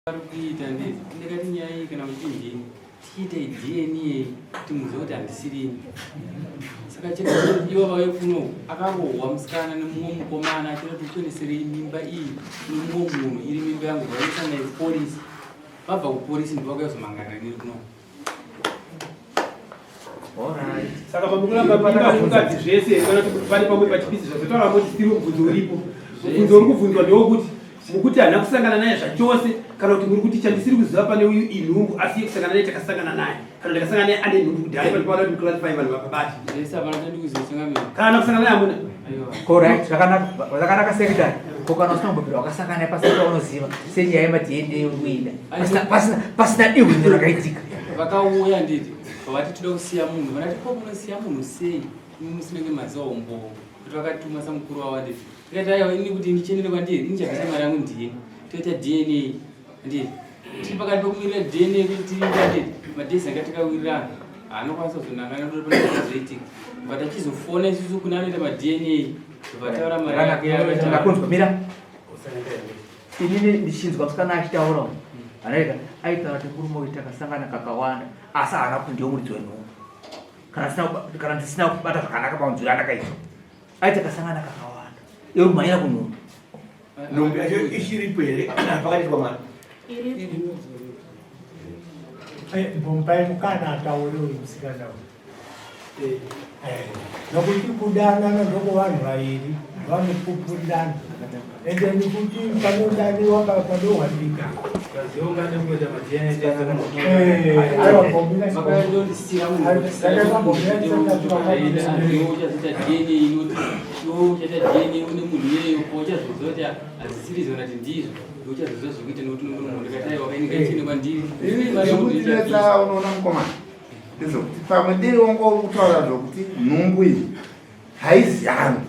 Vari kuita ndezi ndakati nyaya iyi kana kuti ndini tichiita DNA kuti muzive kuti handisirini. Saka chete ivo vauye kuno akarohwa musikana nemumwe mukomana achida kuti ukweneserei mimba iyi nemumwe munhu iri mimba yangu vaisa naye kupolisi vabva kupolisi ndovakauya kuzomangana neni kuno. Saka pamukuramba mimba nemukadzi zvese kana kuti pane pamwe pachipisi zvazotaura moti siri mubvunzo uripo. Mubvunzo uri kubvunzwa ndewokuti mukuti handina kusangana naye zvachose kana kuti muri kuti chandisiri kuziva pane uyu inhumbu asi kusangana naye takasangana naye kana ndakasangana naye ane nhumbu kudhaya pane paona kuti muclarify vanhu vapabati kana kusangana naye hamuna. Correct, zvakanaka, zvakanaka secretary. Ko kana usina kumbobvira wakasangana naye pasina chaunoziva senyaya yemaDNA uri kuida. Pasina pasina pasina dihwino rakaitika. Vakauya nditi vati toda kusiya munhu vanati ko munosiya munhu sei imi musinenge maziva umbowo kuti vakatuma samukuru wavo anditi tikati aiwa ini kuti ndichenere kwandiri ini chabvisa mari yangu ndiye toita DNA anditi tiri pakati pekumirira DNA kuti tiite anditi madhesi anga takawirirana anokwanisa kuzonangana ndozoitika but achizofona isusu kune anoita maDNA vataura mari yake Ndakunzwa mira. Inini ndichinzwa musikana achitaura anaita aitaura kuti murume uyu takasangana kakawanda asi haana kuti ndiyo muridzi wenhumbu kana sina kana ndisina kubata zvakanaka pamunzwiro andakaita aiti takasangana kakawanda iwe kumhanyira kunhumbu. Nhumbu yacho ichiripo here pakati mwana? Iripo. Mbomupai mukana ataure uyu musikana uyu. Nokuti kudanana ndokuvanhu vairi vanopupurirana ende nekuti panodaniwa panowanika. Zvikutinetsa unoona mukomana ndezvekuti pamwe dei wanga uri kutaura zvokuti nhumbu iyi haizi yangu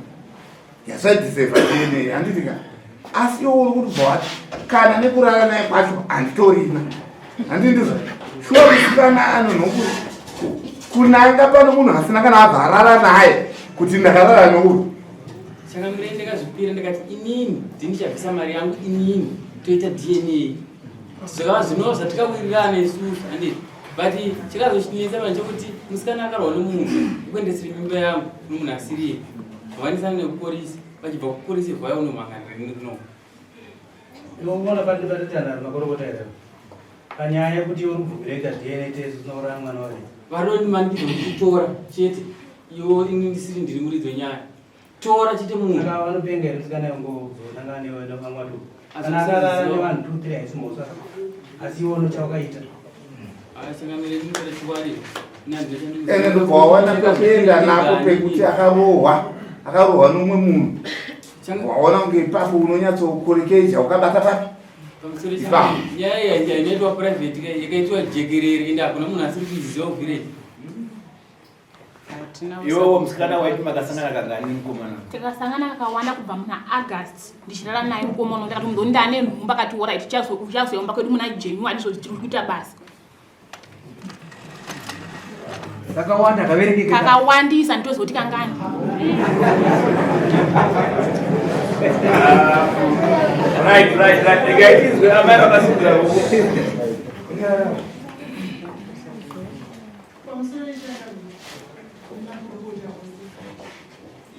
yasvaidhisevha DNA handiti ka asi iwo uri kutibva wati kana nekurara naye kwacho handitorina handii ndizvo shuwa musikana anonhuku kunanga pano munhu asina kana abva arara naye kuti ndakarara nouyu. Saka mire ndakazvipira ndikati inini ndini chabvisa mari yangu inini toita DNA zvakava zvinova zvatikawirirana isusu handiti but chikazochinetsa manje chekuti musikana akarwa nomunhu ukuendesere mimba yangu nomunhu asiriye vanisana nekuporisi vachibva kuporisi vaya unomhanganira nini kuno. Unoona pari patatana makorokota here panyaya yekuti uri kubvumira ita DNA test unouraya mwana wake. Vanondimanikidza kuti tora chete iwo ini ndisiri ndiri muridzi wenyaya tora chete munhu. Saka vanopenga here musikana yongozonangana newe nevamwe watu kana akarara nevanhu 2 3 haisi mhosva asi iwe unochawakaita. Ende ndobva wawana pekuenda napo pekuti akarohwa akarohwa nomumwe munhu waona kunge ipapo unonyatsokorekeja ukabata papi ipapo. Nyaya iyi inoitwa private yakaitwa jekerere ende hakuna munhu asiri kuiziva kuvillage. Iwewo musikana waiti makasangana kangani nemukomana? Takasangana kakawanda kubva muna August ndichirara naye mukomana ndakati munhu ndane nhumbu akati alright uchazoyomba kwedu muna January izvo tiri kuita basa. Kakawanda kaverengeka. Kakawandisa nditozoti kangani. Right, right, right. Regai tinzwe amai vakasimudza ruoko.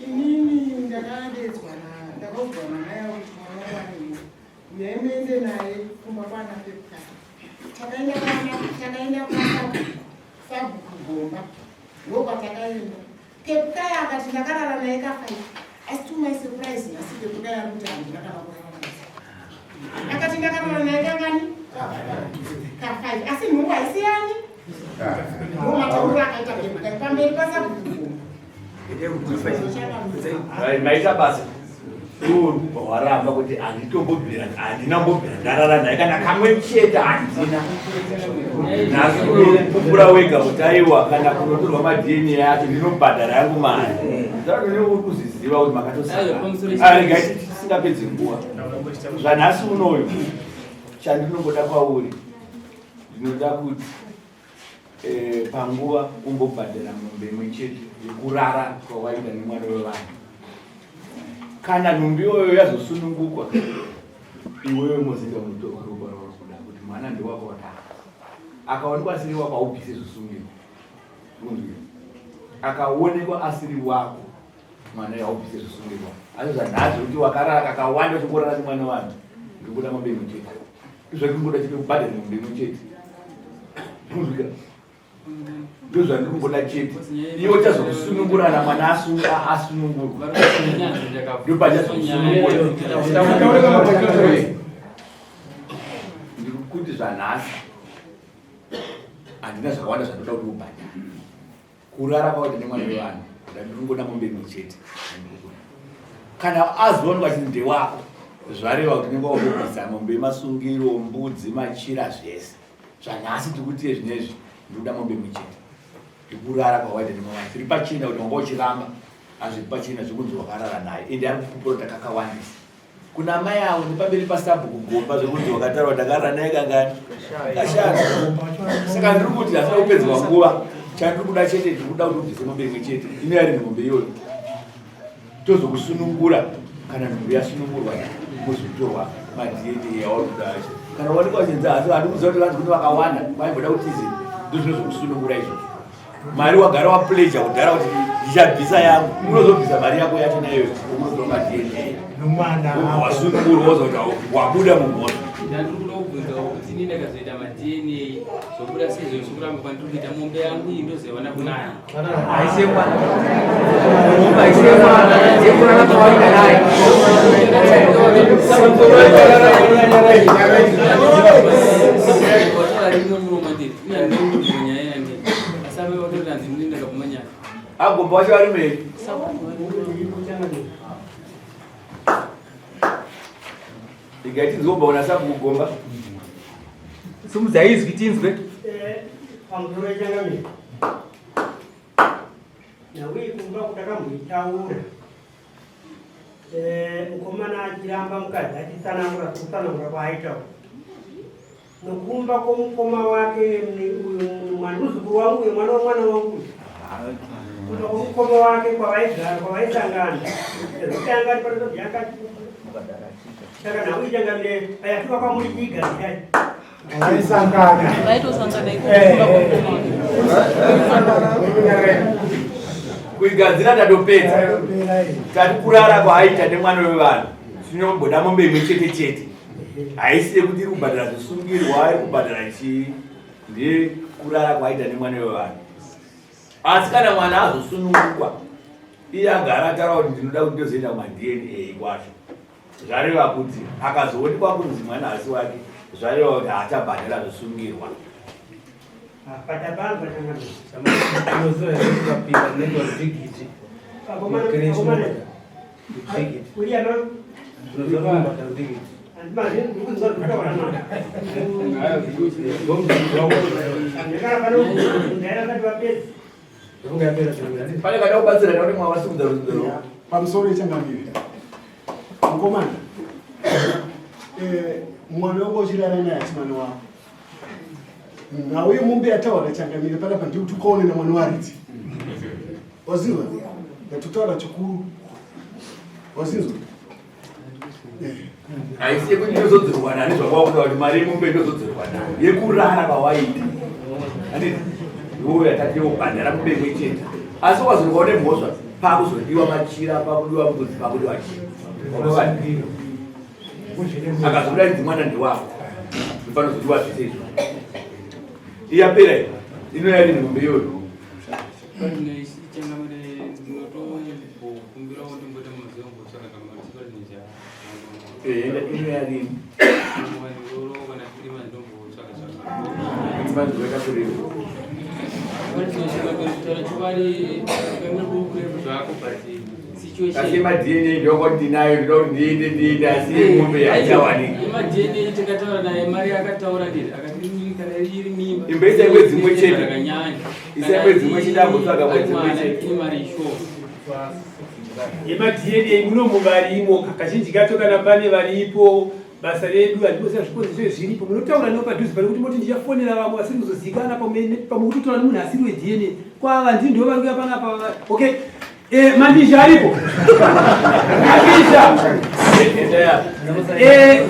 Inini ndakadedzwa ndakaudzwa namai avo kuti mwana wangu ane nhumbu uyai muende naye kumba kwana Pepukai. Takaenda kwana takaenda kwa sabhuku Gomba ndokwatakaenda. Pepukai akati ndakarara naye kafai asi to my surprise nhasi Pepukai ari kuti handina kana kurara naye. Akati ndakarara naye kangani? Kafai asi nhumbu haisi yani ndomatauriro akaita Pepukai pamberi pasabhuku Gomba. Right, maita basa. Iwe waramba kuti handitombobvira handina mbobvira ndarara naye kana kamwe chete handina. Nhasi unopupura wega kuti aiwa kana kunotorwa maDNA acho ndinobhadhara yangu mari. Saka unenge uri kuzviziva kuti makatosangana. Regai tisingapedzi nguva. Zvanhasi unoyu chandinongoda kwauri ndinoda kuti panguva umbobhadhara mombe imwe chete yekurara kwawaita nemwana wevanhu. Kana nhumbi iyoyo yazosunungukwa iwewe moziva mutorwa ropa rauri kuda kuti Mwana ndewako wadaro. Akaonekwa asiri wako haubvise zvisungiro. Unzwira. Akaonekwa asiri wako mwana haubvise zvisungirwa. Asi zvanhasi kuti wakarara kakawanda uchingorara nemwana wanhu. Ndikuda mombe imwe chete. Ndozvandingoda chete kubhadhara mombe imwe chete. Unzwira. Ndozvandingoda chete. Iwe uchazokusunungurana mwana asunungurwa. Ndopachazokusunungura. Ndikuti zvanhasi handina zvakawanda zvandinoda kuti ubhadhare. Kurara kwakuita nemwana wevanhu ndandinongoda mombe imwe chete. Kana azoonekwa chinzi ndewako zvareva kuti unenge wakubvisa mombe yemasungiro, mbudzi, machira zvese. Zvanhasi tiri kuti zvinezvi ndikuda mombe imwe chete. Ndikurara kwawaita nemwana zviri pachena kuti wanga uchiramba asi zviri pachena zvekunzi wakarara naye ende ari kupupura kuti kakawandisa. Kuna mai avo nepamberi pasabhuku gomba zvekunzi wakataura ndakarara naye kangani kashanu. Saka ndiri kuti asina kupedzwa nguva chandiri kuda chete ndiri kuda kuti ubvise mombe imwe chete ino yari mombe iyoyo tozokusunungura kana nhumbu yasunungurwa mozotorwa maDNA yauri kuda acho kana waonekwa uchinzi asi handikuziva kuti vanzi kune vakawanda vaimboda kutizi ndozvinozokusunungura izvozvo mari wagara wapleja kudhara kuti ndichabvisa yangu unozobvisa mari yako yacho naiyo unozotora maDNA wasunungurwa woza kuti wabuda mumhosva. Ndandiri kuda kubvunzawo kuti ini ndakazoita maDNA zvobuda sei zvose kuramba kwandiri kuita mombe yangu iyi ndozoiwana kunani? Haisi yemwana. Mombe haisi yemwana, yekurara kwawaita naye. Agomba wacho vari mberi. Igai tinzwe kubva kuna sabhuku Gomba. Simudzai izwi tinzwe. Pamusoro yechangamire. Nhau iyi kumba kutakamboitaura. Mukomana achiramba mukadzi achitsanangura kutsanangura kwaaita uku. Nokumba kwomukoma wake uyu mwana muzukuru wangu uyu mwana womwana wangu uyu. Kuda kwomukoma wake kwavaigara kwavaisangana. Zvekutanga panotobyaka saka nhau ichangamire payatuka kwamuri chiigadzirai. Vaisangana. Vaitosangana ikoko kumba kwomukoma wake. Kuigadzira tatopedza. Tati kurara kwaaita nemwana wevanhu. Tinomboda mombe imwe chete chete. Haisi yekuti iri kubhadhara zvisungirwa, iri kubhadhara chii. Ndiye kurara kwaaita nemwana wevanhu. Asi kana mwana azosunungukwa, iye agara ataura kuti ndinoda kuti ndozoenda kumaDNA kwacho. Zvareva kuti akazoonekwa kunzi mwana haasi wake, zvareva kuti haachabhadhara zvisungirwa. Pane kada kubatsira nekuti mwavasimudza ruzivo. Pamusoro yechangamire. Mukomana. Eh, mwana wako uchirara naye asi mwana wako. Nhau yemombe yataura changamire panapa ndikuti ukaone namwana waridzi. Wazinzwa? Ndatotaura chikuru. Wazinzwa? Haisi yekuti ndozodzorwa nani zvakwakuda kuti mari yemombe ndozodzorwa nani yekurara kwawaita. Handiti? Iwewe yatati yobhadhara mombe imwe chete. Asi ukazonwa une mhosva pakuzodiwa machira, pakudiwa mbudzi, pakudiwa chii. Akazobuda idzi mwana ndewako. Ndopanozodiwa zvese izvo. Iyapera iyi. Inoya rini mombe iyoyo. Inoya rini. Asi maDNA ndoko ndinayo ndoda kuti ndiende ndiende asi mombe haichawanika. MaDNA takataura naye mari akataura ndiri akati kana iri mimba. Imboisai mwedzi mumwe chete. Rakanyanya. Isai mwedzi mumwe chete ambotsvaga mwedzi mumwe chete. Ine mari ishoma. YemaDNA munomu varimo kazhinji kacho kana pane varipo basa redu handikoziva zvikonzero zviripo munotaura navo padhuze pane kuti moti ndichafonera vamwe vasiri kuzozivikana pamwe kutotaura nemunhu asiri weDNA kwava ndii ndivo vari kuya panapa okay eh, mandizha aripo mandizha eh,